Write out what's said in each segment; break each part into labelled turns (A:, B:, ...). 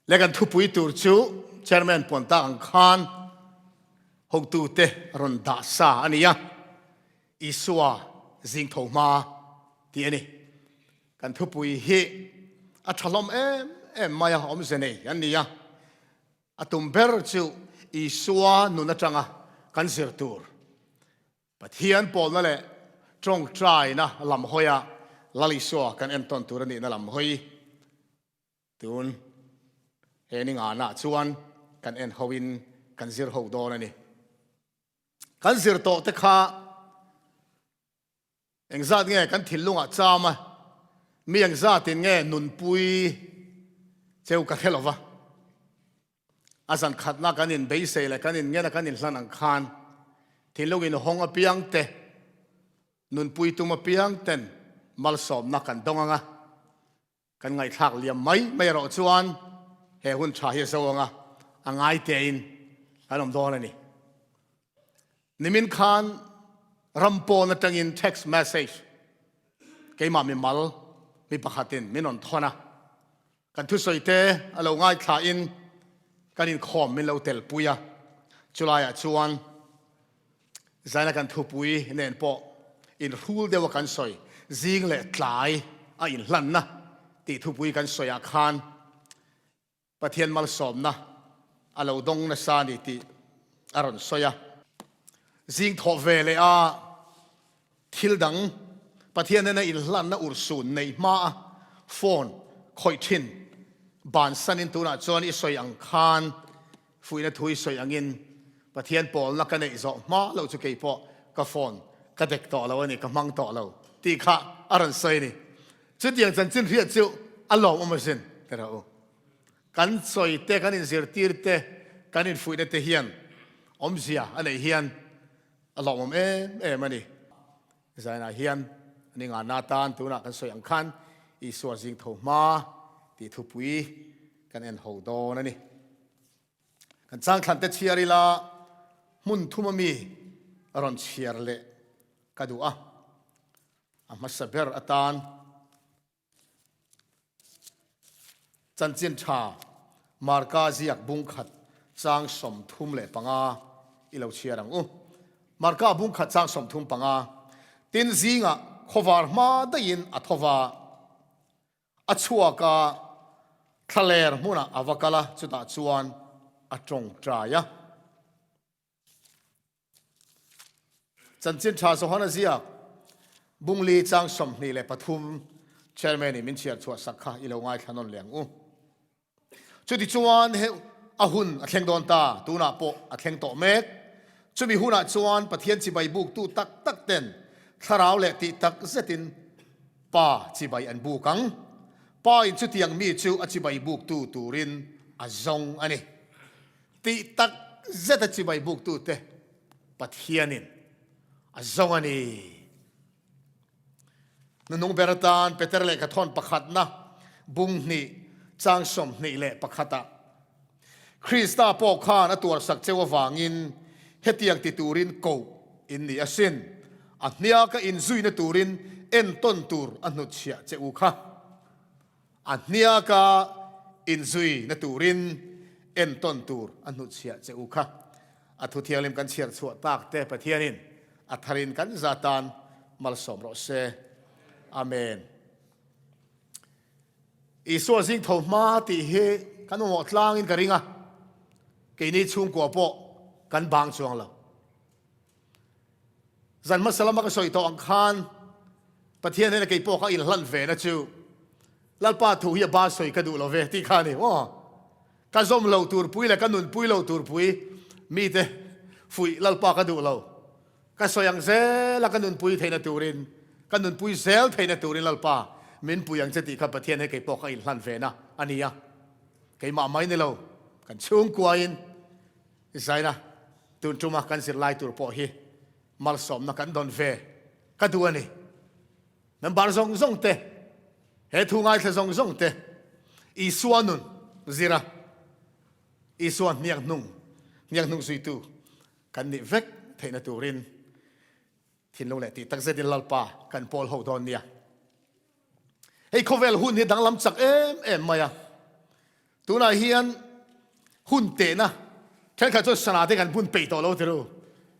A: Le kan thupui tur chu Chairman puan tak ang khan hotute rawn dah sa a ni a, Isua zing tho hma tih a ni. Kan thupui hi a tha hlawm em em mai a, awmze nei an ni a. A tum ber chu Isua nun atanga kan zir tur Pathian pawlna leh tawngtaina lam hawia Lal Isua kan entawn tur a nihna lam hawi tun he ni nganah chuan kan en hoin kan zir ho dawn a ni. Kan zir tawh te kha Engzat nge kan thinlungah cham a, mi engzatin nge nunpui cheu ka hre lova. A zan khatna kan inbeisei leh kan inngena kan inhlan ang khan thinlung inhawng apiang te, nunpui tum apiang ten malsawmna kan dawng ang a. Kan ngaihthlak liam mai mai erawh chuan he hun tha hi a zo ang a, a ngai tein kan awm dawn a ni. Nimin khan ram pawn atangin text message keimah mimal mi pakhatin min rawn thawn a, kan thusawi te a lo ngaithlain kan inkhawm min lo telpui a, chulaiah chuan Zaina kan thupui nen pawh inhrul deuha kan sawi, zing leh tlai a inhlanna tih thupui kan sawiah khan Pathian malsawmna a lo dawng nasa a ni tih a rawn sawi a. Zing thawh ve leh a thil dang Pathian nena inhlanna urhsun neih hmaa phone khawih thin bansanin tunah chuan i sawi ang khan Fuihna thu i sawi angin Pathian pawlna ka neih zawh hma loh chu kei pawh ka phone ka dek tawh lo a ni, ka hmang tawh lo tih kha a rawn sawi a ni. Chutiang chanchin hriat chu a lawmawm asin ti rawh u. Kan sawi te, kan inzirtir te, kan infuihna te hian awmzia a neih hian a lawmawm em em a ni. Zainah hian an inngahna atan tunah kan sawi ang khan Isua zing tho hma tih thupui kan en ho dawn a ni. Kan changthlan te chhiar ila hmun thum ami a rawn chhiar leh ka duh a, a hmasa ber atan Chanchin tha Marka ziak bungkhat chang 35 i lo chhiar ang u. Marka bungkhat chang 35 Tin zingah khawvar hma daihin a tho va. A chhuak a, thlaler hmunah a va kal a, chutah chuan a tawngtai a. Chanchin tha Johana ziak Bungli chang 23 Chairman in min chhiar chhuah sak kha i lo ngaithla nawn leh ang u. Chutichuan he a hun a thleng dawn ta, tunah pawh a thleng tawh mek. Chumi hunah chuan Pathian chibai buktu tak tak ten thlarau leh tih tak zetin Pa chibai an buk ang. Pa in chutiang mi chu a chibai buktu turin a zawng a ni. Tih tak zeta chibai buktute Pathianin a zawng a ni. Nunung ber atan Peter lehkha thawn pakhatna bung hnih chang 21 ah Krista pawh khan a tuarsak cheu avangin hetiang ti turin koh in ni asin. A hniaka inzuina turin entawn tur a hnutchhiah che u kha. A hniaka inzuina turin entawn tur a hnutchhiah che u kha. A thu thianghlim kan chhiar chhuah tak te Pathianin a tharin kan za tan malsawm rawh se. Amen. Isua zing tho hma tih hi kan mamawh tlangin ka ring a, keini chhungkua pawh kan bang chuang lo. Zan hmasa lama ka sawi tawh ang khan Pathian hnena kei pawh kha inhlan ve na chu Lalpa thu hi a ba sawi ka duh lo ve tih kha a ni maw? Ka zawm lo turpui leh ka nunpui lo turpui mite fuih Lalpa ka duh lo. Ka sawi ang zel a ka nunpui theihna turin, ka nunpui zel theihna turin Lalpa min pui ang che tih kha Pathian he kei pawh ka inhlan ve na a ni a. Keimah mai ni lo, kan chhungkuain zaina tun tuma kan zirlai tur pawh hi malsawmna kan dawn ve ka duh a ni. Member zawng zawng te, he thu ngaithla zawng zawng te, Isua nun zira Isua hniak hnung, hniak hnung zuitu Kan nih vek theihna turin thinlung leh tih takzetin Lalpa kan pawl ho dawn nia. Hei khawvel hun hi danglam chak em em mai a. Tunah hian hun tehna thenkhat chuan sana te kan bun peih tawh lo tiru.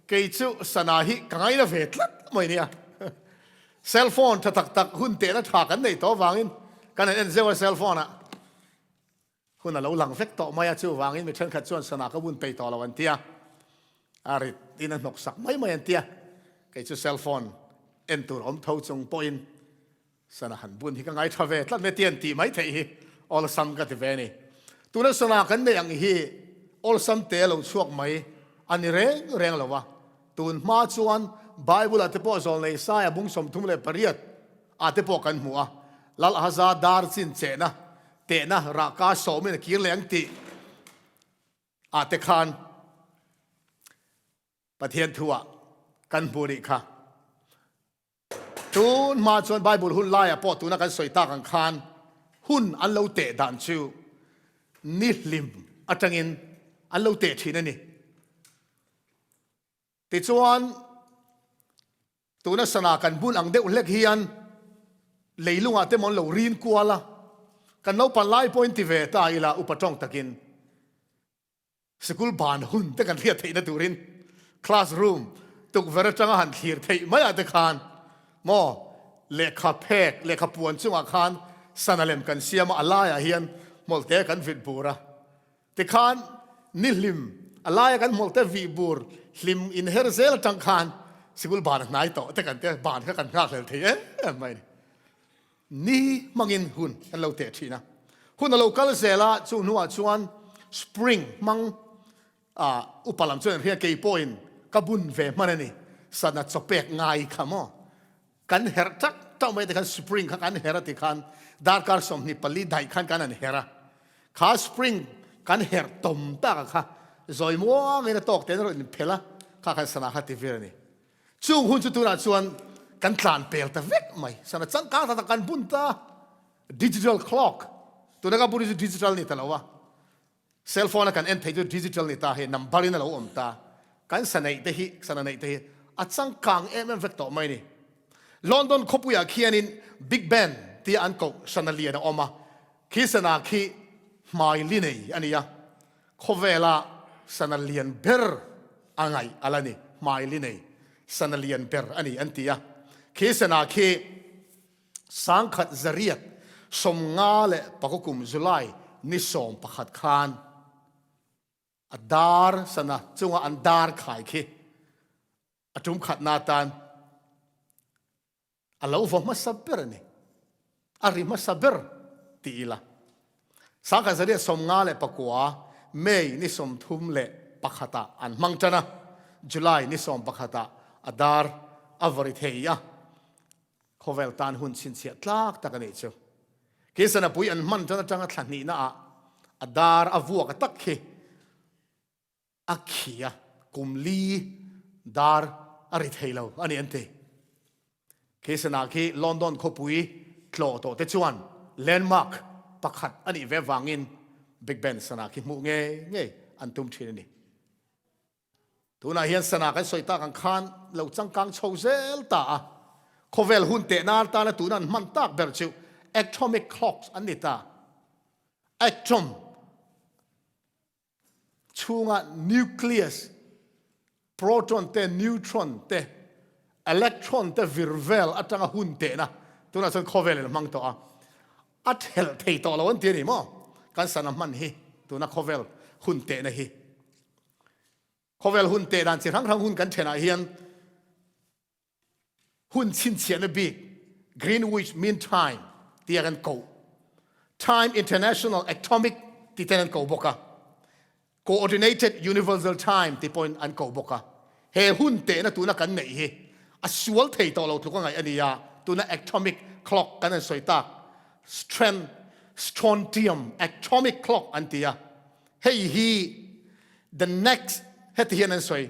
A: Kei chu sana hi ka ngaina ve tlat mai nia. Cell phone tha tak tak hun tehna tha kan neih tawh avangin kan han en zeuh a cell phone ah hun a lo lang vek tawh mai a, chuvangin mi thenkhat chuan sana ka bun peih tawh lo an tia. A rit in a hnawk sak mai mai an tia. Kei chu cell phone en tur awm tho chung pawhin Sana han bun hi ka ngai tha ve tlat mai tian tih mai theih hi awlsam ka ti ve a ni. Tuna sana kan neih ang hi awlsam te a lo chhuak mai a ni reng reng lo a. Tun hma chuan Bible ah te pawh zawlnei Saia bung 38 ah te pawh kan hmu a, Lal Ahaza dar chin chehna tehna rahka sawmin a kir leh ang tih ah te khan Pathian thu ah kan hmu rih kha. Tun hma chuan Bible hun laiah pawh tuna kan sawi tak ang khan hun an lo teh dan chu ni hlim atangin an lo teh thin a ni. Tichuan tuna sana kan bun ang deuh hlek hian leilungah te maw an lo rin kual a, kan naupan lai pawhin ti ve ta ila upa tawng takin. Sikul ban hun te kan hriat theihna turin class room tukverh atanga han thlir theih maiah te khan maw lehkha phek, lehkha puan chungah khan sana lem kan siam a, a laiah hian hmawlhte kan vit bur a. Tikhan ni hlim, a laia kan hmawlhte vih bur hlim inher zel atang khan sikul ban a hnai tawh te kan tia, ban kha kan nghakhlel thei em em mai a ni. Ni hmangin hun an lo teh thin a. Hun a lo kal zel a, chu hnuah chuan spring hmang ah upa lam chuan hria kei pawhin ka bun ve hman a ni. Sana chawpek ngai kha maw? Kan herh tak tak mai te khan spring kha kan herh a ti khan darkar 24 daih khan kan han herh a. Kha spring kan herh tawm tak a kha zawi muangin a tawk ten a rawn inphelh a, kha khan sana kha ti vir a ni. Chung hun chu tunah chuan kan tlan pel ta vek mai. Sana changkang tak tak kan bun ta. Digital clock. Tuna ka bun hi chu digital ni ta lo a. Cell phone a kan en thei chu digital ni ta hei number in a lo awm ta. Kan sa neih te hi, sana neih te hi a changkang em em vek tawh mai ni. London khawpuiah khianin Big Ben tia an koh sana lian a awm a. Khi sana khi hmai li nei a ni a. Khawvela sana lian ber a ngaih a la ni, hmai li nei sana lian ber a ni an ti a. Khi sana khi 1956 kum July ni 11 khan a dar sana chunga an dar khai khi a tum khatna atan A lo vaw hmasa ber a ni. A ri hmasa ber ti ila. 1959 May ni 31 ah an hmang tan a, July ni 11 ah a dar a vaw ri thei a. Khawvel tan hun chhinchhiah tlak tak a nih chu. Khi sanapui an hman tan atanga thla hnihna ah a dar a vuak a tak khi A khi a, kum li dar a ri thei lo a ni an ti. Khi sanah khi London khawpui tlawh tawh te chuan landmark pakhat a nih ve vangin Big Ben sanah khi hmuh ngei ngei an tum thin a ni. Tunah hian sanah kan sawi tak ang khan lo changkang chho zel ta a, khawvel hun tehna atana tuna an hman tak ber chu atomic clocks an ni ta. Atom chhunga nucleus, proton te, neutron te, electron te vir vel atanga hun tehna tunah chuan khawvel in a hmang tawh a, a thelh thei tawh lo an ti a ni maw? Kan sana hman hi tuna khawvel hun tehna hi. Khawvel hun teh dan chi hrang hrang hun kan thenah hian Hun chhinchhiahna bik Greenwich Mean Time tia kan koh, Time International Atomic ti ten an koh bawk a, Coordinated Universal Time ti pawhin an koh bawk a. He hun tehna tuna kan neih hi a sual thei tawh lo tluk a ngaih a ni a, tuna atomic clock kan han sawi tak strontium atomic clock an ti a, hei hi the next heti hian an sawi.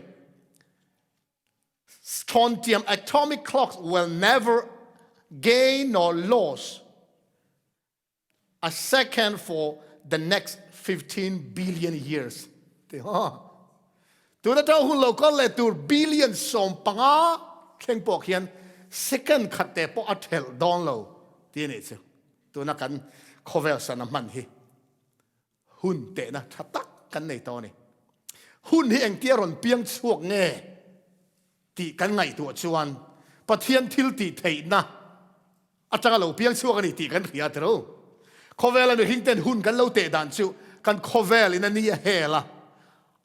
A: Strontium atomic clocks will never gain nor lose a second for the next 15 billion years. Ti ha. Tuna tang hun lo kal leh tur billion 15 thleng pawh khian second khat te pawh a thelh dawn lo ti a nih chu. Tuna kan khawvel sana hman hi. Hun tehna tha tak kan nei tawh a ni. Hun hi engtia rawn piang chhuak nge tih kan ngaihtuah chuan Pathian thil tih theihna atanga lo piang chhuak a ni tih kan hria tiro. Khawvela mihring ten hun kan lo teh dan chu kan khawvel in a ni a hel a,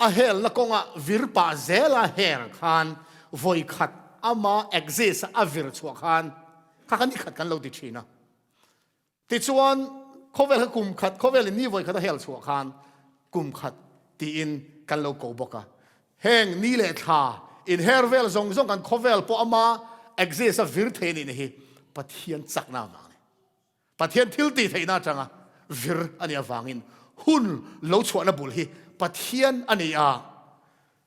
A: a helna kawngah vir pah zela her khan vawi khat ama exist a vir chhuah khan kha kha ni khat kan lo ti thin a. Tichuan, khawvel kha kum khat, khawvel in ni vawi khat a hel chhuah khan kum khat tiin kan lo ko bawk a. Heng ni leh thla inher vel zawng zawng kan khawvel pawh ama exist a vir thei a nihna hi Pathian chakna avang a ni. Pathian thil tih theihna atanga vir a nih avangin hun lo chhuahna bul hi Pathian a ni a.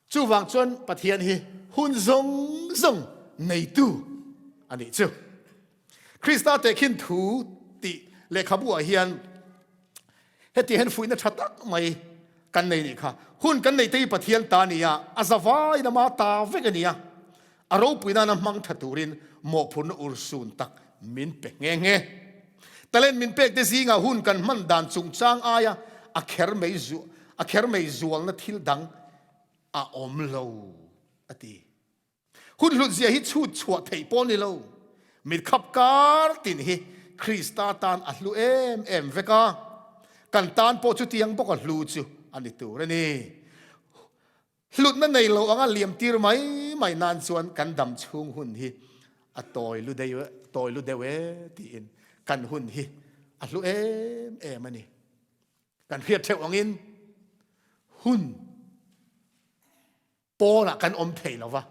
A: Chuvang chuan Pathian hi hun zawng zawng neitu a nih chu. Krista tehkhin thu tih lehkhabu ah hian heti hian fuihna tha tak mai kan nei nih kha. Hun kan neih te hi Pathian ta a ni a, a zavaiin ama ta vek a ni a, a ropui nana hmang tha turin mawhphurhna urhsun tak min pe nghe nghe. Talent min pek te zingah hun kan hman dan chungchang aia a kher mai a kher mai zualna thil dang a awm lo a ti. Hun hlutzia hi chhut chhuah theih pawh ni lo. Mitkhap kar tin hi Krista tan a hlu em em vek a, kan tan pawh chutiang bawk a hlu chu a ni tur a ni. Hlutna nei lo anga liam tir mai mai nan chuan kan dam chhung hun hi a tawi lu deuh tawi lu deuh e tiin kan hun hi a hlu em em a ni. Kan hriat theuh angin hun Pawnah kan awm thei lo va,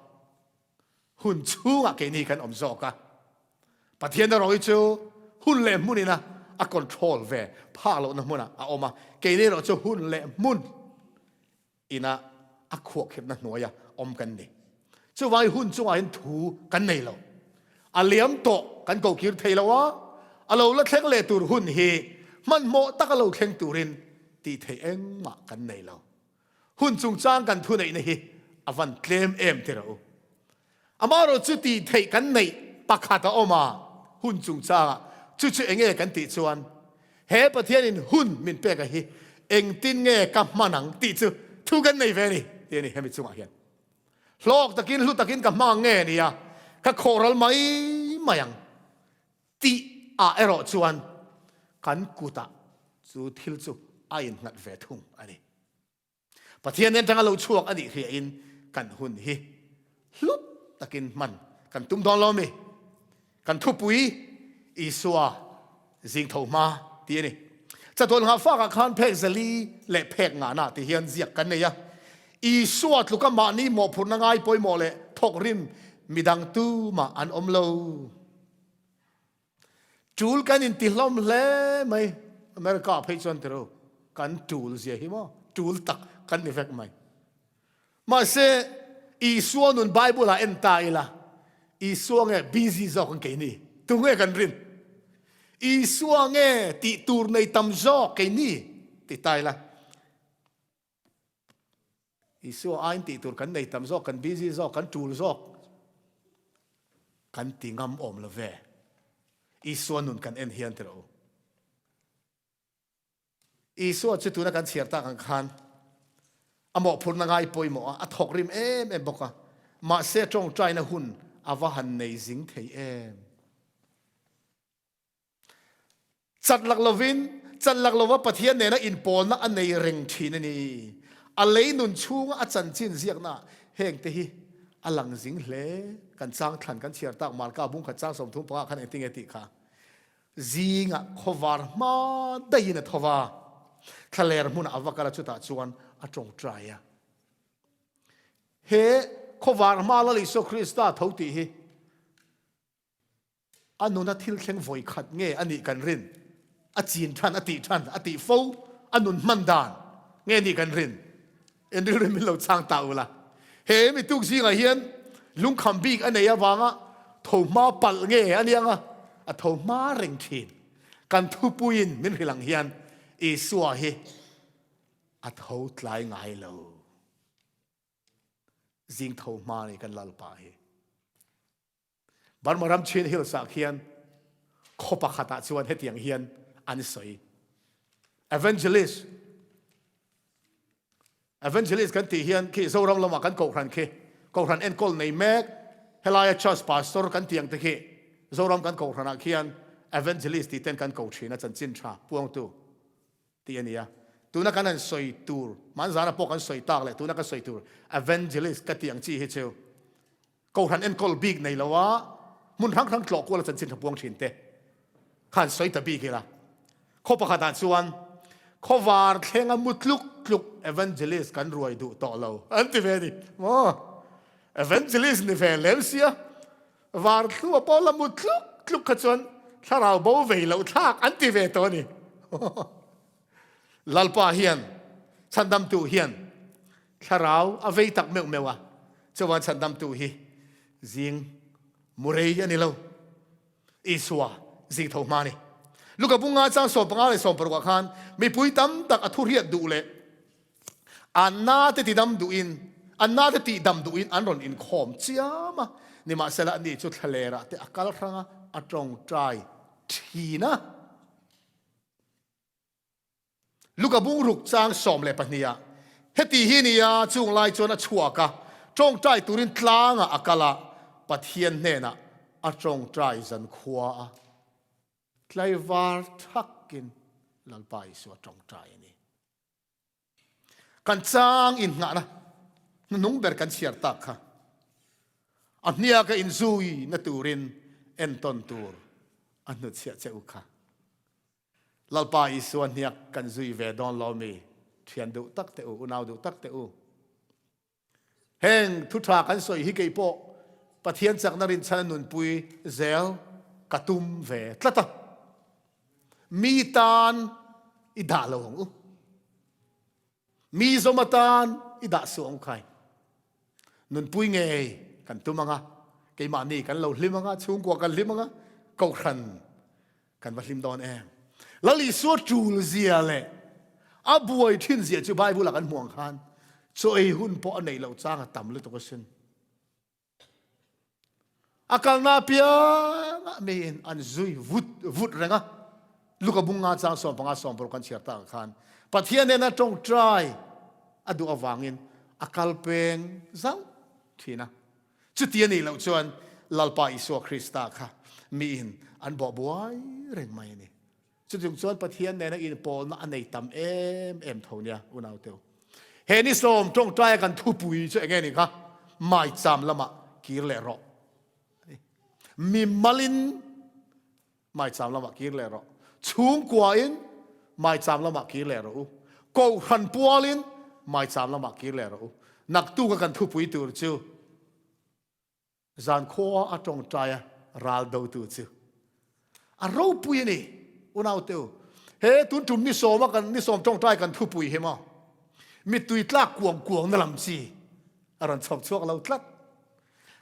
A: hun chhungah keini kan awm zawk a. Pathian erawh hi chu hun leh hmun ina a control ve phak lohna hmunah a awm a, keini erawh chu hun leh hmun ina a khuahkhirhna hnuaia awm kan ni. Chuvangin hun chungah hian thu kan nei lo. A liam tawh kan kokir thei lo a, a lo la thleng leh tur hun hi hmanhmawh taka lo thleng turin tih theih engmah kan nei lo. Hun chungchang kan thuneihna hi a van tlem em ti rawh u. Amaherawh chu tih theih kan neih pakhat a awm a, hun chungchangah chu chu enge kan tih chuan he Pathianin hun min pek a hi engtin nge ka hman ang tih chu thu kan nei ve a ni tih a ni hemi chungah hian. Hlawk takin hlu takin ka hmang nge nia ka khawhral mai mai ang Tih ah erawh chuan kan kutah chu thil chu a innghat ve thung a ni. Pathian atanga lo chhuak a nih hriain kan hun hi hlut takin hman kan tum dawn lo mi? Kan thupui Isua zing tho hma tih a ni. Chatuan nghahfakah khan phek zali leh phek ngahna tih hian ziak kan nei a. Isua tluka mahni mawhphurhna ngai pawimawh leh thawkrim midang tumah an awm lo. Tul kan inti hlawm hle mai. America phei chuan tiro kan tul zia hi maw tul tak kan ni vek mai. Mahse Isua nun Bible ah en ta ila Isua nge busy zawk ang keini? Tunge kan rin? Isua nge tih tur nei tam zawk keini? Ti ta ila. Isua aiin tih tur kan nei tam zawk, kan busy zawk, kan tul zawk, kan ti ngam awm lo ve. Isua nun kan en hian tiraw u. Isua chu tuna kan chhiar tak ang khan a mawhphurhna ngai pawimawh a, a thawk rim em em bawk a, mahse tawngtaina hun a va han nei zing thei em. Chat lak lovin, chat lak lova Pathian nena inpawlna a nei reng thin a ni. A lei nun chhunga a chanchin ziaknaah hengte hi a lang zing hle. Kan chang thlan kan chhiar tak Marka bung khat chang 35 khan engtin nge tih kha? Zingah khawvar hma daihin a tho va, thlaler hmunah a va kal a, chutah chuan a tawngtai a. He khawvar hma Lal Isua Krista tho tih hi A nuna thil thleng vawi khat nge a nih kan rin? A chin than, a tih than, a tih fo, a nun hman dan nge nih kan rin? En rilru min lo chang ta ula. He mi tuk zingah hian lungkham bik a nei avanga tho hma palh nge a nia nga, a tho hma reng thin. Kan thupuiin min hrilh ang hian Isua hi a tho tlai ngai lo. Zing tho hma ni kan Lalpa hi. Burma ram Chin Hills ah khian khaw pakhat ah chuan hetiang hian an sawi. Evangelist. Evangelist kan tih hian khi Zoram lamah kan kohhran khi kohhran enkawl nei mek helaia church pastor kan tih ang te khi Zoram kan kohhranah khian evangelist tih ten kan ko thin a chanchin tha puangtu tih a ni a. Tuna kan han sawi tur hmanzana pawh kan sawi tak leh tuna ka sawi tur evangelist ka tih ang chi hi chu Kohhran enkawl bik nei lo a, hmun hrang hrang tlawh kual a chanchin tha puang thin te khan sawi ta bik ila. Khaw pakhat ah chuan khawvar thleng a mu tluk tluk evangelist kan ruai duh tawh lo an ti ve a ni maw? Evangelist ni ve lem sia, var thlua pawh la mu tluk tluk kha chuan thlarau bo vei loh thlak an ti ve tawh a ni. Lalpa hian chhandamtu hian Thlarau a vei tak meuh meuh a, chuan chhandamtu hi zing murei a ni lo. Isua zing tho hma a ni. Luka bunga chang 15 leh 16 ah khan mipui tam tak a thuriat duh leh an na te tidam duhin an na te tihdam duhin an rawn inkhawm chiam a. Nimahsela ani chu thlalerah te a kal hrang a, a tawngtai thin a. Luka bungruk chang 12 ah heti hi nia chung lai chuan a chhuak a, tawngtai turin tlangah a kal a, Pathian hnenah a tawngtai zankhua a, tlaivar thakin Lalpa Isua tawngtai a ni. Kan chang innghahna hnuhnung ber kan chhiar tak kha a hniaka inzui na turin entawn tur a hnutchhiah che u kha. Lalpa Isua hniak kan zui ve dawn lo mi thian duh tak te u, unau duh tak te u. Heng thu tha kan sawi hi kei pawh Pathian chakna rinchhan a nunpui zel ka tum ve tlat a. Mi tan i dah lo ang u. Mi zawm atan i dah suh ang khai. Nunpui ngei kan tum anga, keimahni kan lo hlim anga, chhungkua kan hlim anga, kohhran kan va hlim dawn em. Lal Isua tul zia leh a buai thin zia chu Bible ah kan hmuh ang khan chaw ei hun pawh a neih loh chang a tam lutuk asin. A kalna apiangah miin an zui vut vut reng a. Luka bung nga chang 15 16 kan chhiar tak khan Pathian nena tawngtai a duh avangin a kal peng zauh thin a. Chuti a nih loh chuan Lalpa Isua Krista kha miin an bawh buai reng mai a ni. Chutung chuan Pathian nena inpawlna a nei tam em em tho nia unauteu. He ni sawm tawngtaia kan thupui chu enge ni kha? Maicham lamah kir leh rawh. Mi malin maicham lamah kir leh rawh. Chhungkuain maicham lamah kir leh rawh u. Kohhran pualin maicham lamah kir leh rawh u. Naktuka kan thupui tur chu Zankhua a tawngtai a ral dotu chu a ropui a ni. Unaute u, he tun tum ni sawm a kan ni sawm tawngtai kan thupui hi maw mittui tlak kuang kuang na lam chi a rawn chhawp chhuak lo tlat.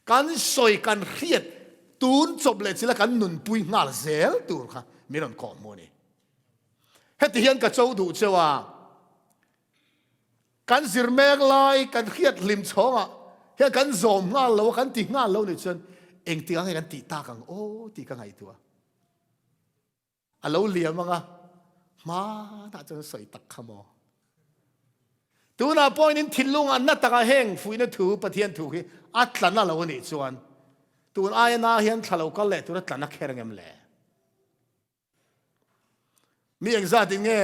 A: Kan sawi kan hriat tun chawp leh chila kan nunpui nghal zel tur kha min rawn kawh hmu a ni. Heti hian ka cho duh cheu a. Kan zir mek lai kan hriat hlim chhawngah hian kan zawm nghal lo a, kan ti nghal lo nih chuan engtik ang nge kan tih tak ang aw tih ka ngaihtuah. A lo liam anga hmanah chuan sawi tak kha maw. Tunah pawhin in thinlung an na takah heng fuihna thu Pathian thu hi a tla na lo anih chuan tun aia na hian thla lo kal leh tura tla na kher angem le? Mi engzat in nge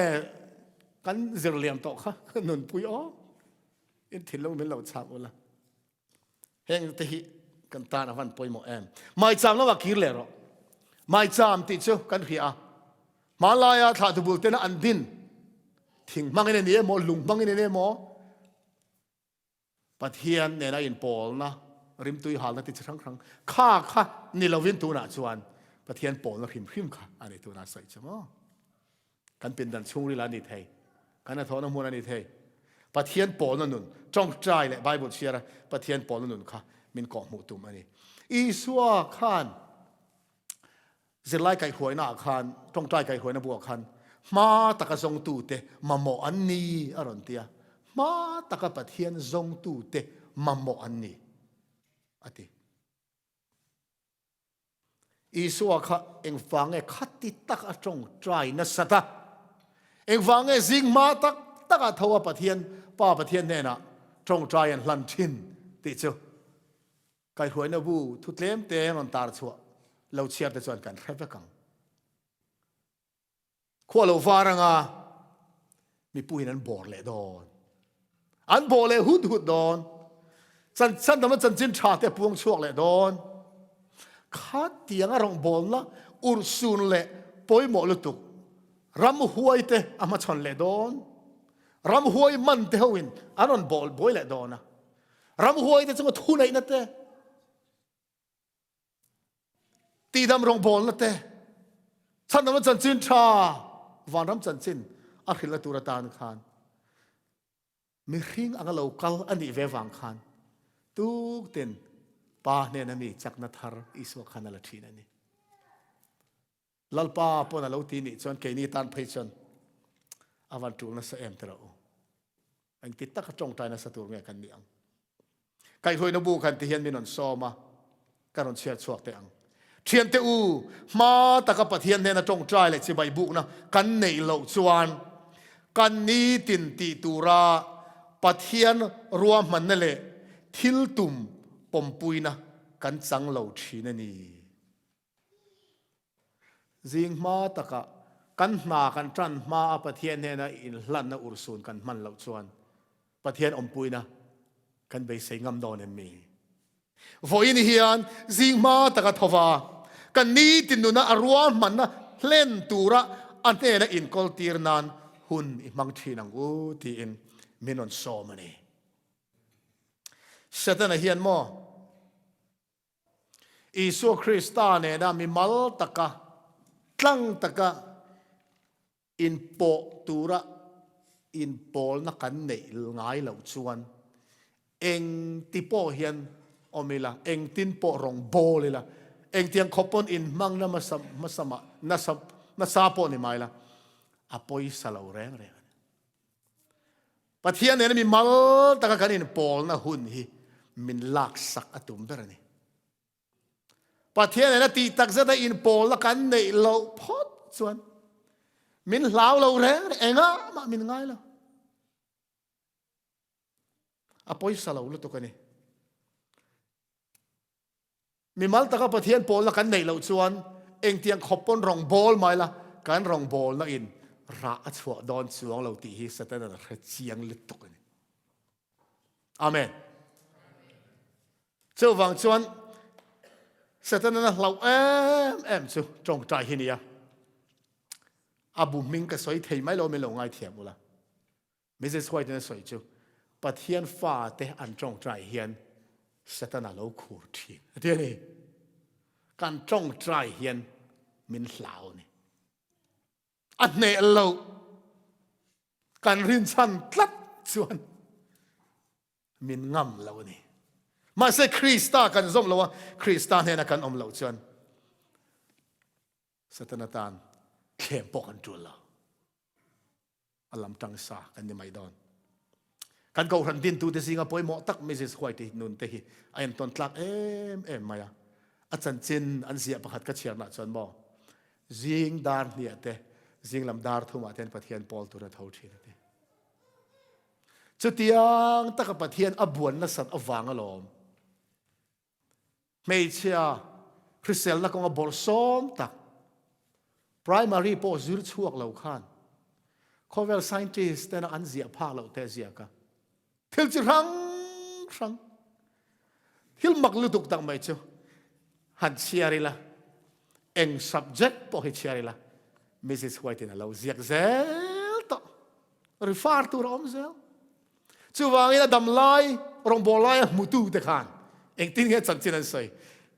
A: kan zir liam tawh kha nunpui aw in thinlung min lo chak ula heng te hi kan tan a van pawimawh em maicham lama kir leh rawh maicham tih chu kan hria a hmanlaia thlahtu bul tena an din thing hmangin a ni emaw lung hmangin a ni emaw Pathian nena inpawlna, rimtui halna ti chi hrang hrang kha kha ni lovin tunah chuan Pathian pawlna hrim hrim kha a ni tunah sawi chu maw. Kan pindan chhungril a ni thei, kan hnathawhna hmun a ni thei. Pathian pawlna nun, tawngtai leh Bible chhiara Pathian pawlna nun kha min kawhhmuh tum a ni. Isua khan Zirlai kaihhuainaah khan, tawngtai kaihhuaina buah khan hma taka zawngtute mamawh an ni a rawn ti a, hma taka Pathian zawngtute mamawh an ni a ti. Isua kha engvang nge khati tak a tawngtai nasat a? Engvang nge zing hma tak takah tho a Pathian Pa Pathian hnenah tawngtai an hlan thin tih chu kaihhruaina bu thu tlem te rawn tar chhuah lo chhiar te chuan kan hre vek ang. Khua lo var anga mipuiin an bawr leh dawn. An bawh leh hut hut dawn. Chan chandama chanchin tha te puang chhuak leh dawn. Kha tianga rawngbawlna urhsun leh pawimawh lutuk ramhuai te a hmachhawn leh dawn. Ramhuai man te hoin an rawn bawl buai leh dawn a. Ramhuai te chunga thuneihna te Tihdam rawngbawlna te, chhandamna chanchin tha, vanram chanchin a hrilhna tur atan khan mihring anga lo kal a nih ve vang khan tuktin Pa hnena mi chakna thar Isua khan a la thin a ni. Lalpa pawn a lo ti nih chuan keini tan phei chuan a van tul nasa em te rawh u. Engti taka tawngtai nasa tur nge kan nih ang. Kaihhruaina bu khan ti hian min rawn sawm a, ka rawn chhiar chhuak teh ang. Thiante u, hma taka Pathian hnena tawngtai leh chibai bukna kan neih loh chuan kan nitin tih tura Pathian ruahmanna leh thil tum pawmpuina kan chang lo thin a ni. Zing hma takah kan hna kan tan hma a Pathian hnena inhlanna urhsun kan hman loh chuan Pathian awmpuina kan beisei ngam dawn em mi? Vawiin hian zing hma taka thova kan nitin nuna a ruahmanna hlen tura a hnena inkawl tir nan hun i hmang thin ang u tiin min rawn sawm a ni. Setana hian maw Isua Krista nena mimal taka, tlang taka inpawh tura inpawlna kan neih ngai loh chuan engti pawh hian awm ila, engtin pawh rawn bawl ila, engtiang khawp pawn inhmangna hmasa hmasa mah nasa nasa pawh ni mai la, a pawisa lo reng reng a ni. Pathian nena mi mal taka kan inpawlna hun hi min laksak a tum ber a ni. Pathian nena tih tak zeta inpawlna kan neih loh phawt chuan min hlau lo reng reng, engah mah min ngai lo. A pawisa lo lutuk a ni. Mimal taka Pathian pawlna kan neih loh chuan engtiang khawp pawn rawn bawl mai la, kan rawn bawlna in rah a chhuah dawn chuang lo tih hi Satan-a'n a hre chiang lutuk a ni. Amen. Chuvang chuan Satan-a'n a hlauh em em chu tawngtai hi nia. A bu hming ka sawi thei mai lo min lo ngaithiam ula. Mrs White-in a sawi chu, Pathian fate an tawngtai hian Setana lo khur thin a ti a ni. Kan tawngtai hian min hlau a ni. A hneh lo. Kan rinchhan tlat chuan min ngam lo a ni. Mahse Krista kan zawm lo a, Krista hnena kan awm loh chuan Setana tan thlem pawh kan tul lo. A lam tang sa kan ni mai dawn. Kan kohhran dintute zinga pawimawh tak Mrs. White hi nun te hi a entawn tlak em em mai a. A chanchin an ziah pakhat ka chhiarnah chuan maw zing dar hniah te zing lam dar thumah ten Pathian pawl tur a tho thin a ti. Chutiang taka Pathian a buan nasat avang alawm. Hmeichhia hriselna kawnga bawlhsawm tak, primary pawh zir chhuak lo khan khawvel scientist tena an ziah phak loh te a ziak a. Thil chi hrang hrang, thil mak lutuk tak mai chu han chhiar ila, eng subject pawh hi chhiar ila, Mrs White in a lo ziak zel tawh. Refer tur a awm zel. Chuvangin a dam lai, rawngbâwl laia hmutute khan engtin nge chanchin an sawi?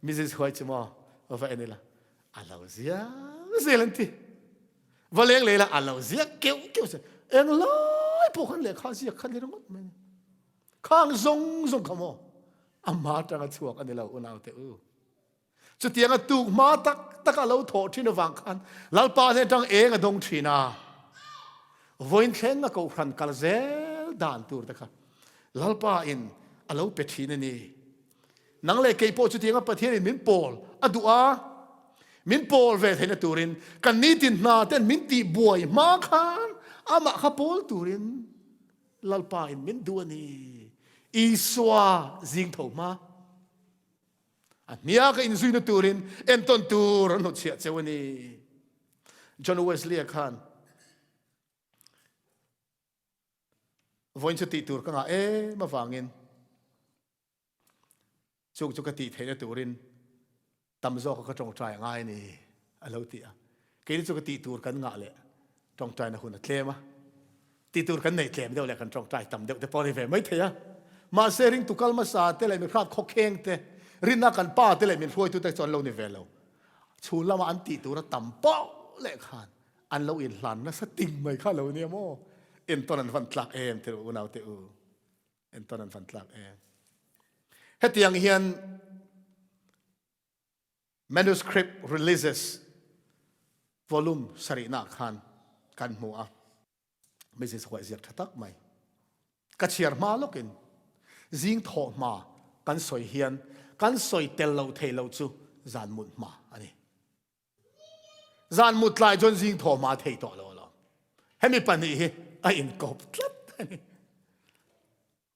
A: Mrs Huai chu maw va en ila, a lo ziak zel an ti. Va leng leh ila, a lo ziak keuh keuh zel. Eng lai pawh khan lehkha ziak kha ni ringawt mai ni. Khang zawng zawng kha maw ama atanga chhuak a ni lo unaute u. Chutianga tuk hma tak tak a lo thawh thin avang khan Lalpa hnen atang eng a dawng thin a. Vawiin thleng a kohhran kal zel dan tur te kha Lalpa in a lo pe thin a ni. Nang leh kei pawh chutianga Pathian in min pawl a duh a, min pawl ve theihna turin kan nitin hna ten min tih buai hma khan amah kha pawl turin. Lalpa in min duh a ni. Isua zing tho hma. A hnia ka inzuina turin entawn tur an hnutchhiah cheu a ni. John Wesley-a khan vawiin chu tih tur ka ngah em avangin Chung chu ka tih theihna turin tam zawka ka tawngtai a ngai a ni, a lo ti a. Keini chu ka tih tur kan ngah leh tawngtaina hun a tlem a, tih tur kan neih tlem deuh leh kan tawngtai tam deuh te pawh a ni ve mai thei a. Mahse ringtu kal hmasa te leh mi hrat khawkheng te, rinna kan pa te leh min hruaitute chu an lo ni ve lo. Chhun lama an tih tura tam pauh leh khan an lo inhlan nasa ting mai kha a lo nia maw? Entawn an van tlak em tirh unaute u. Entawn an van tlak em. Hetiang hian manuscript releases volume sarihna khan kan hmu a. Mrs. Huai ziak tha tak mai. Ka chhiar hma lokin zing thawh hma kan sawi hian kan sawi tel lo thei lo chu zan mut hma a ni. Zan mut tlai chuan zing thaw hma thei tawh lo alawm. Hemi pahnih hi a inkawp tlat a ni.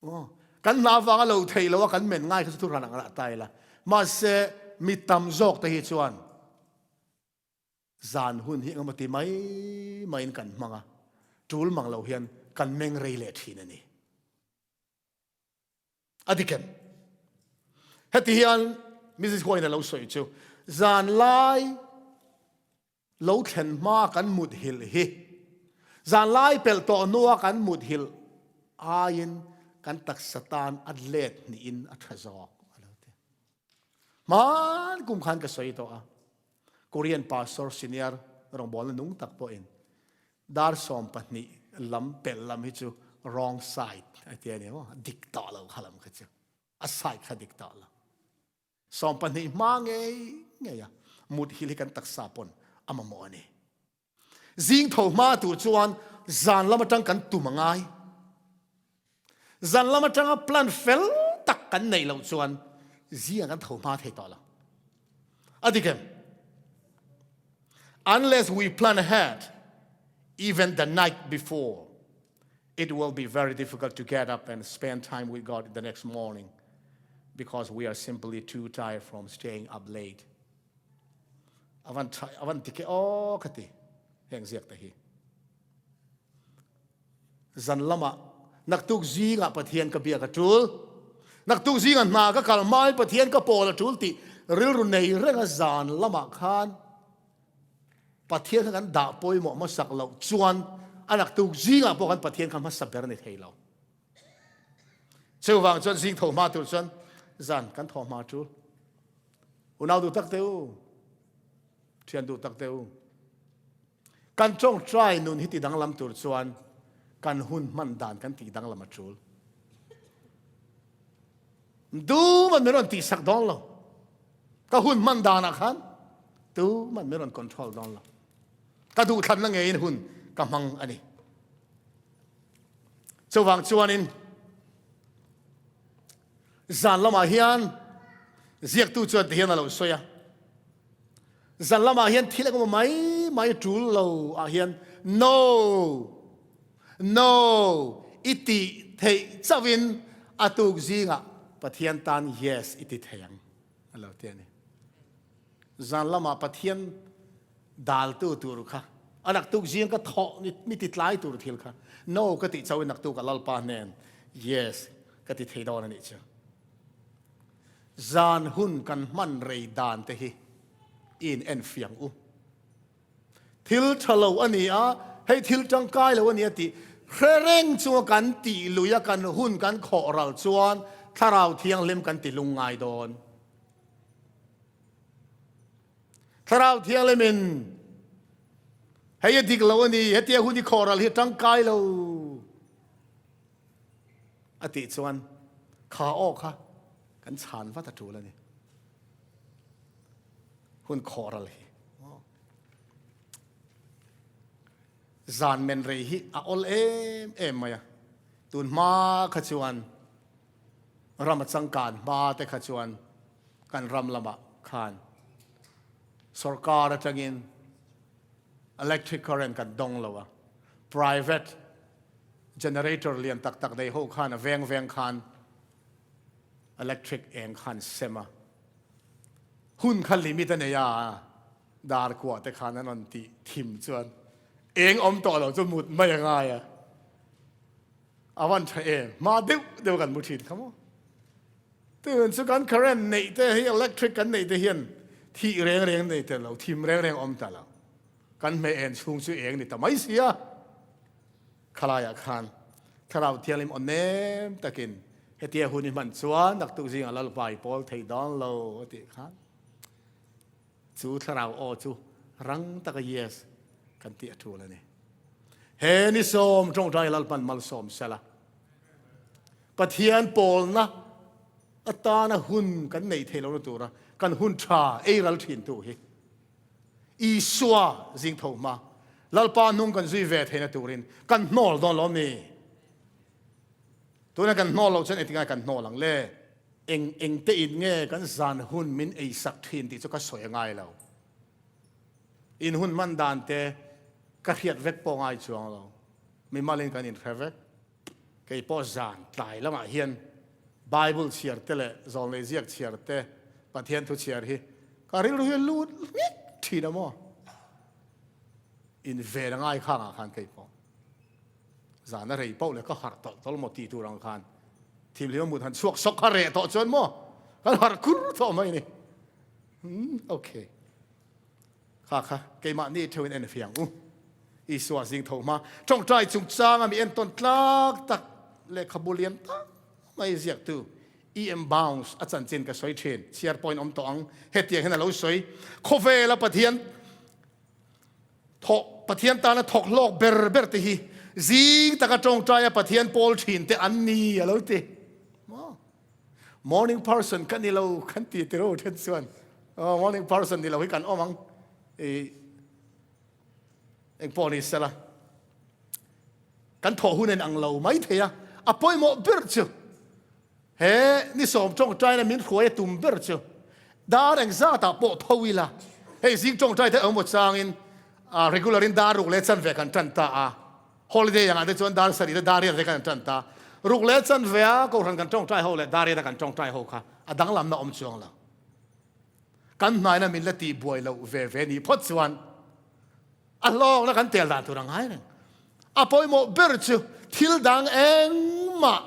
A: Aw, kan hna avanga lo thei lo a kan men ngai kha chu thuhran ang lah ta ila. Mahse, mi tam zawk te hi chuan zan hun hi engemaw ti mai maiin kan hmang a, tul mang lo hian kan meng rei leh thin a ni. A dik em? Heti hian Mrs. Huain a lo sawi chu, Zanlai lo thlen hmaa kan muthilh hi zanlai pelh tawh hnua kan muthilh aiin kan taksa tan a let hnihin a tha zawk a lo ti. Hman kum khan ka sawi tawh a, Korean pastor senior rawngbawlna nung tak pawhin Dar 12 lam pelh lam hi chu wrong side a ti a ni maw? Dik tawh lo kha lam kha chu. A side kha dik tawh lo. 12 hma ngei ngei a mut hil hi kan taksa pawn a mamawh a ni. Zing tho hma tur chuan zan lam atang kan tum a ngai. Zan lam atanga plan fel tak kan neih loh chuan zingah kan tho hma thei tawh lo. A dik em? Unless we plan ahead, even the night before, it will be very difficult to get up and spend time with God the next morning because we are simply too tired from staying up late. Avan avan tike o khati heng ziak te hi. Zan lamah naktuk zingah Pathian ka biak a tul. Naktuk zingah hna ka kal hmain Pathian ka pawl a tul tih rilru nei renga zan lamah khan Pathian kha kan dah pawimawh hmasak loh chuan a naktuk zingah pawh kan Pathian kha hmasa ber a ni thei lo. Chuvang chuan zing tho hma tur chuan zan kan thaw hma tul. Unau duh tak te u, thian duh tak te u. Kan ṭawngṭai nun hi tidanglam tur chuan kan hun hman dan kan tihdanglam a ṭul. Tuman min rawn tihsak dawn lo. Ka hun hman danah khan tuman min rawn control dawn lo. Ka duhthlanna ngeiin hun ka hmang a ni. Chuvang chuanin zan lamah hian ziaktu chuan tihian a lo sawi a. Zan lamah hian thil engemaw mai mai tul lo ah hian no, no i tih theih chauhin a tuk zingah Pathian tan yes i ti thei ang a lo ti a ni. Zan lamah Pathian daltu tur kha a naktuk zing ka thawh mi ti tlai tur thil kha no ka tih chauhin naktuk a Lalpa hnen yes ka ti thei dawn a nih chu. Zan hun kan hman rei dan te hi i in en fiang u. Thil tha lo a ni a, hei thil tangkai lo a ni a tih hre reng chunga kan tih lui a kan hun kan khawh ral chuan Thlarau Thianghlim kan ti lungngai dawn. Thlarau Thianghlim in hei a dik lo a ni, hetia hun i khawh ral hi a tangkai lo. A tih chuan kha aw kha kan chhan vat a tul a ni. Hun khawh ral hi. Zan men rei hi a awl em em mai a. Tun hma kha chuan ram a changkan hma te kha chuan kan ram lamah khan sorkar atangin electric current kan dawng lo a. Private. Generator lian tak tak nei ho khan a veng veng khan electric eng khan sem a. Hun kha limit a nei a, dar kuah te khan an rawn tih thim chuan eng awm tawh lo chu mut mai a ngai a. A van tha em, hma deuh deuh kan mu thin kha maw. Tun chu kan current neih te hi electric kan neih te hian thih reng reng nei ta lo, thim reng reng awm ta lo. Kan hmeh en chhung chu eng ni ta mai si a. Khalaiah khan Thlarau Thianghlim aw nem takin hetia hun i hman chuan naktuk zingah Lalpa i pawl thei dawn lo a tih khan chu Thlarau aw chu rang taka yes kan tih a tul a ni. He ni sawm tawngtai Lalpan malsawm sela. Pathian pawlna atana hun kan neih theih lohna tura kan hun tha ei ral thintu hi Isua zing tho hma Lalpa hnung kan zui ve theihna turin kan hnawl dawn lo mi? Tuna kan hnawl loh chuan engtingai kan hnawl ang le? Eng eng te in nge kan zan hun min ei sak thin tih chu ka sawi a ngai lo. In hun hman dan te ka hriat vek pawh ngai chuang lo. Mimalin kan inhre vek. Kei pawh zan tlai lamah hian Bible chhiar te leh zawlnei ziak chhiar te, Pathian thu chhiar hi ka rilru hi a lut ngek thin a maw? In ven a ngai khangah khan kei pawh zan a rei pauh leh ka harh tawlh tawlh maw tih tur ang khan thimhlim a mut han chhuak sawk kha reh tawh chuan maw kan harh kur tawh mai ni. Hmm, okay. Kha kha keimahni theuhin en fiang u. Isua zing tho hma tawngtai chungchanga mi entawn tlak tak lehkhabu lian tak mai ziaktu E. M. Bounds a chanchin ka sawi thin. Chhiar pawhin awm tawh ang. Hetiang hian a lo sawi. Khawvela Pathian thawk Pathian tana thawk hlawk ber ber te hi zing taka tawngtaia Pathian pawl thin te an ni a lo ti. Maw? Morning person ka ni lo kan ti tiro then chuan oh, morning person ni lo hi kan awm ang i eng pawh ni sela kan thawh hun en ang lo mai thei a a pawimawh ber chu he ni sawm tawngtaina min hruai a tum ber chu dar engzatah pawh tho ila hei zing tawngtai te awm changin regular in dar ruk leh chanve kan tan ta a Holiday angah te chuan dar sarih te dar riat te kan tan ta. Ruk leh chanve a kohhran kan tawngtai ho leh dar riat a kan tawngtai ho kha a danglamna awm chuang lo. Kan hnaina min la tih buai loh ve ve nih phawt chuan a hlawkna kan tel dan tur a ngai reng. A pawimawh ber chu thil dang engmah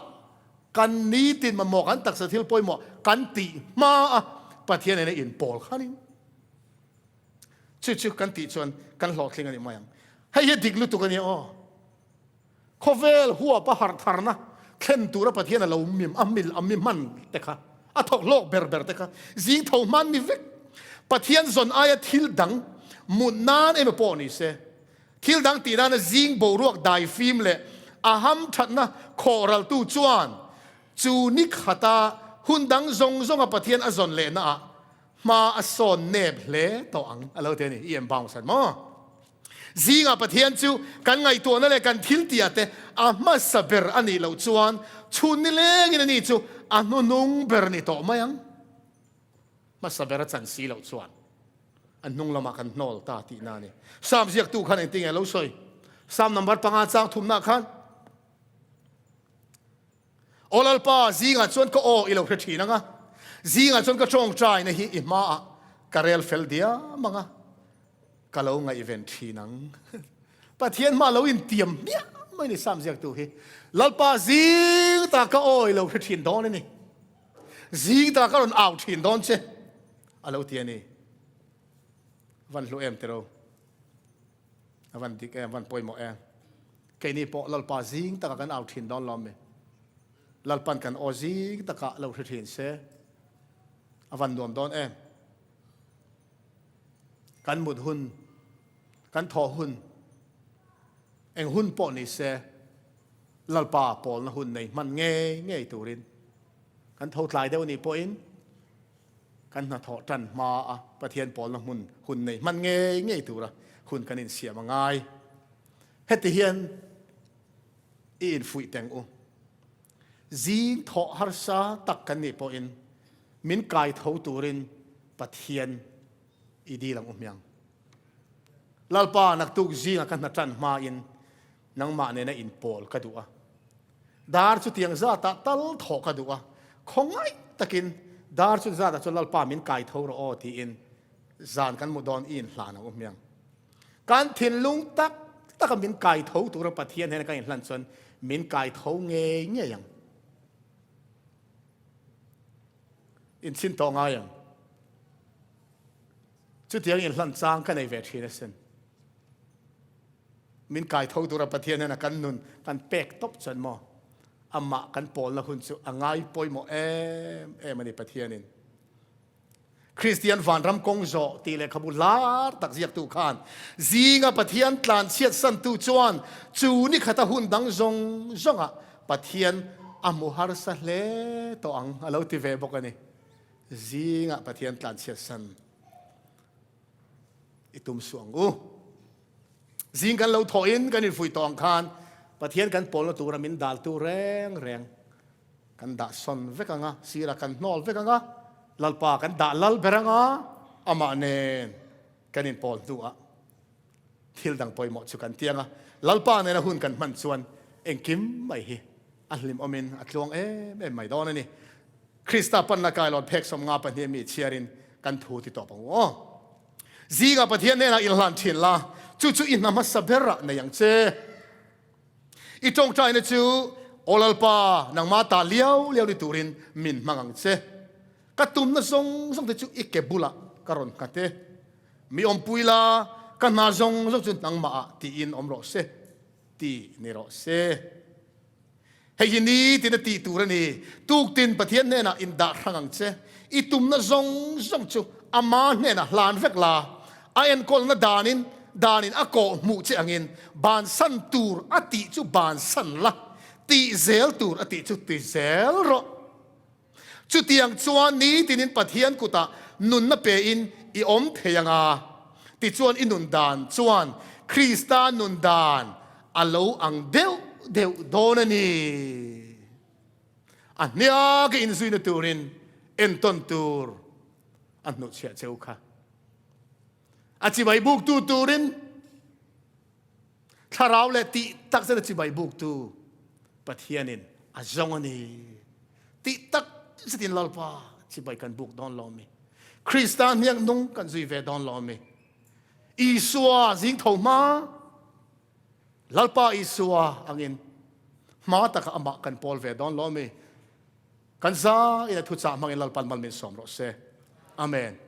A: kan nitin mamawh kan taksa thil pawimawh kan tih hma a Pathian nen a inpawl khanin Chu chu kan tih chuan kan hlawhtling a ni mai ang. Hei hi dik lutuk a nia aw. Khawvel huap a harh tharna thlen tura Pathian a lo mim a mil a mi hman te kha a thawk hlawk ber ber te kha zing tho hman ni vek. Pathian zawn aia thil dang mut nan emaw pawh ni se, thil dang tih nana zing boruak dai fim leh a hamthatna khawhraltu chuan chu ni khata hun dang zawng zawnga Pathian a zawn lehnaah Hma a sawn nep hle tawh ang a lo ti a ni. I em bounce an maw? Zingah Pathian chu kan ngaihtuahna leh kan thil tihah te a hmasa ber a nih loh chuan chhun nilengin ani chu a hnuhnung ber ni tawh mai ang. Hmasa ber a chan si loh chuan a hnung lamah kan hnawl ta tihna a ni. Psalm ziaktu khan engtin nge a lo sawi? Psalm number panga chang thumnah khan Aw Lalpa, zingah chuan ka aw i lo hre thin ang a, zingah chuan ka tawngtaina hi i hmaah ka rel fel diam ang a, ka lo ngaihven thin ang. Pathian hma lo intiam hmiah mai ni Sam ziaktu hi. Lalpa, zing ta ka aw i lo hre thin dawn a ni. Zing ta ka rawn au thin dawn che, a lo ti a ni. Van hlu em tiro. A van dik em, van pawimawh em. Keini pawh Lalpa zing takah kan au thin dawn lo mi. Lalpan kan aw zing takah lo hre thin se. A van nuam dawn em. Kan mut hun, kan thawh hun, eng hun pawh ni se, Lalpa pawlna hun nei hman ngei ngei turin kan tho tlai deuh nih pawhin Kan hnathawh tan hma a Pathian pawlna hmun hun nei hman ngei ngei tura hun kan insiam a ngai. Heti hian i infuih teng u. Zing thawh harsa tak kan nih pawhin min kai tho turin Pathian i dil ang u hmiang. Lalpa naktuk zinga ka hna tan hmain nangmah nena inpawl ka duh a. Dar chu tiang zatah tal thawh ka duh a, khawngaih takin dar chu zatah chuan Lalpa min kai tho rawh aw tiin zan kan mu dawn i inhlan ang u hmiang. Kan thinlung tak taka min kai tho tura Pathian hnena kan inhlan chuan min kai tho ngei ngei ang. Inchhin tawh ngai ang. Chutiang inhlan chang ka nei ve thin asin. Min kai tho tura Pathian hnena kan nun kan pek tawp chuan maw amah kan pawlna hun chu a ngai pawimawh em em a ni Pathianin. Kristian vanram kawng zawh tih lehkhabu lar tak ziaktu khan zinga Pathian tlanchhiat santu chuan chu ni khata hun dang zawng zawngah Pathian a hmu harsa hle tawh ang a lo ti ve bawk a ni. Zinga Pathian tlanchhiat san i tum suh ang u. Zing kan lo thawhin kan infuih tawh ang khan Pathian kan pawlna tura min daltu reng reng kan dah sawn vek ang a, sirah kan hnawl vek ang a, Lalpa kan dah lal ber ang a, amah nen kan inpawl hnuah thil dang pawimawh chu kan tiang a, Lalpa nena hun kan hman chuan engkim mai hi a hlimawmin a tluang em em mai dawn a ni. Krista panna kailawn phek 52 mi chhiarin kan thu ti tawp ang u aw. Zingah Pathian hnenah inhlan thin la, chu chu i hna hmasa berah nei ang che. I tawngtaina chu, Aw Lalpa, nangmah ta liau liau ni turin min hmang ang che. Ka tumna zawng zawng te chu i ke bulah ka rawn nghat e. Mi awmpui la, ka hna zawng zawng chu nangmah ah tiin awm rawh se, ti ni rawh se. Hei hi nitin a tih tur a ni. Tuktin Pathian hnenah indah hrang ang che. I tumna zawng zawng chu ama hnenah hlan vek la. A enkawlna danin danin a kawh hmuh che angin bansan tur a tih chu bansan la, tih zel tur a tih chu ti zel rawh. Chutiang chuan nitinin Pathian kutah nunna pein i awm thei ang a, tichuan i nun dan chuan Krista nun dan a lo ang deuh deuh dawn a ni. A hniaka inzuina turin entawn tur a hnuhchhiah cheu kha. A chibai buktu turin Thlarau leh tih tak zet a chibai buktu Pathianin a zawng a ni. Tih tak zetin Lalpa chibai kan buk dawn lo mi. Krista hniak nung kan zui ve dawn lo mi. Isua zing tho hma Lalpa Isua angin hma taka amah kan pawl ve dawn lo mi. Kan za in a thuchah hmangin Lalpan mal min sawm rawh se. Amen.